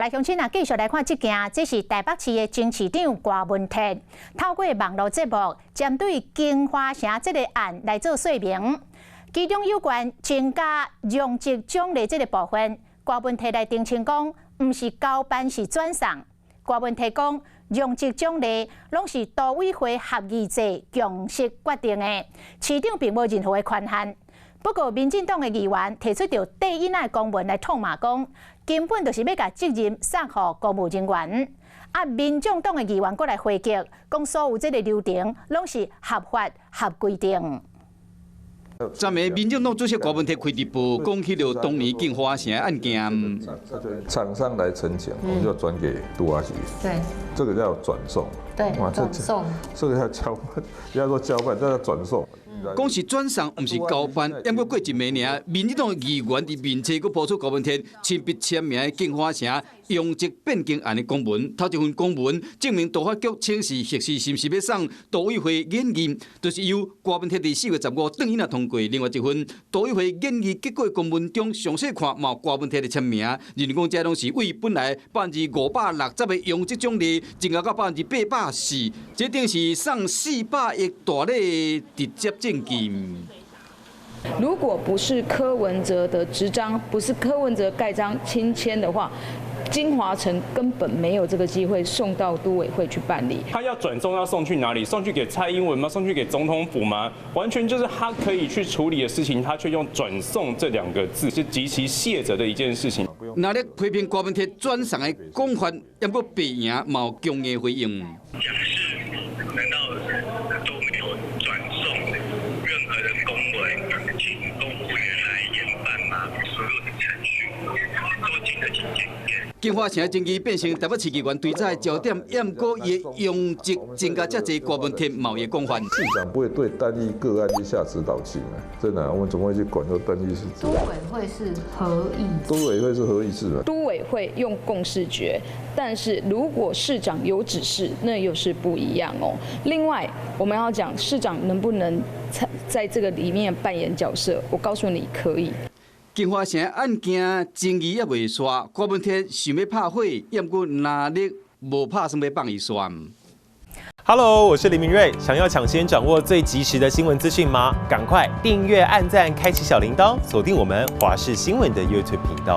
來鄉親啊，繼續來看這件，這是台北市的前市長郭文鐵，透過網路節目，針對京華城這个案來做說明。其中有關增加容積獎勵這个部分，郭文鐵來澄清講，毋是交辦，是轉送。郭文鐵講，容積獎勵攏是都委會合議制共識決定的，市長並無任何的權限。不過，民進黨的議員提出著綴印的公文來痛罵講，根本就是欲共責任捒予公務人員。啊，民眾黨的議員閣來回擊，講所有這个流程攏是合法合規定。昨暝，民進黨主席郭文鐵開直播，講起著當年京華城案件。廠商來呈請，我們就轉給都發局。這個叫轉送。對，轉送。這個叫交辦，不要說交辦，這叫轉送。講是轉送，毋是交辦。毋過過一暝爾，民進黨議員佇面冊閣拋出郭文鐵親筆簽名的京華城容積變更案的公文，頭一份公文證明都發局請示核實是毋是欲送都委會研議，就是由郭文鐵佇4月15轉印仔通過。另外一份都委會研議結果的公文中，詳細看嘛有郭文鐵的簽名，認為講這攏是為本來560%的容積獎勵增加到840%，這等於是送400億大禮直接證據。如果不是柯文哲的執章，不是柯文哲蓋章親簽的話，京華城根本沒有這個機會送到都委會去辦理。他要轉送要送去哪裡？送去給蔡英文嗎？送去給總統府嗎？完全就是他可以去處理的事情，他卻用轉送這兩個字，是極其卸責的一件事情。那咧批評郭文鐵轉送的講法，毋過白營嘛有強硬回應。蔣市難道都沒有轉送任何的公文，請公務員來研辦嗎？所有的程序都經得起檢驗。京華城爭議變成台北市議員對戰的焦點，毋過伊的容積增加遮濟，郭文鐵嘛有講法。市長不會對單一個案去下指導棋嘛？真的，我們怎麼會去管這單一事？都委會是合議，都委會是合議制的。都委會用共識決，但是如果市長有指示，那又是不一樣哦。另外，我們要講市長能不能在這個裡面扮演角色？我告訴你，可以。京華城案件爭議猶未煞，郭文鐵想欲拍火，毋過藍綠無拍算欲放伊煞。 Hello，我是林明瑞，想要搶先掌握最及時的新聞資訊嗎？趕快訂閱、按讚、開啟小鈴鐺，鎖定我們華視新聞的 YouTube 頻道。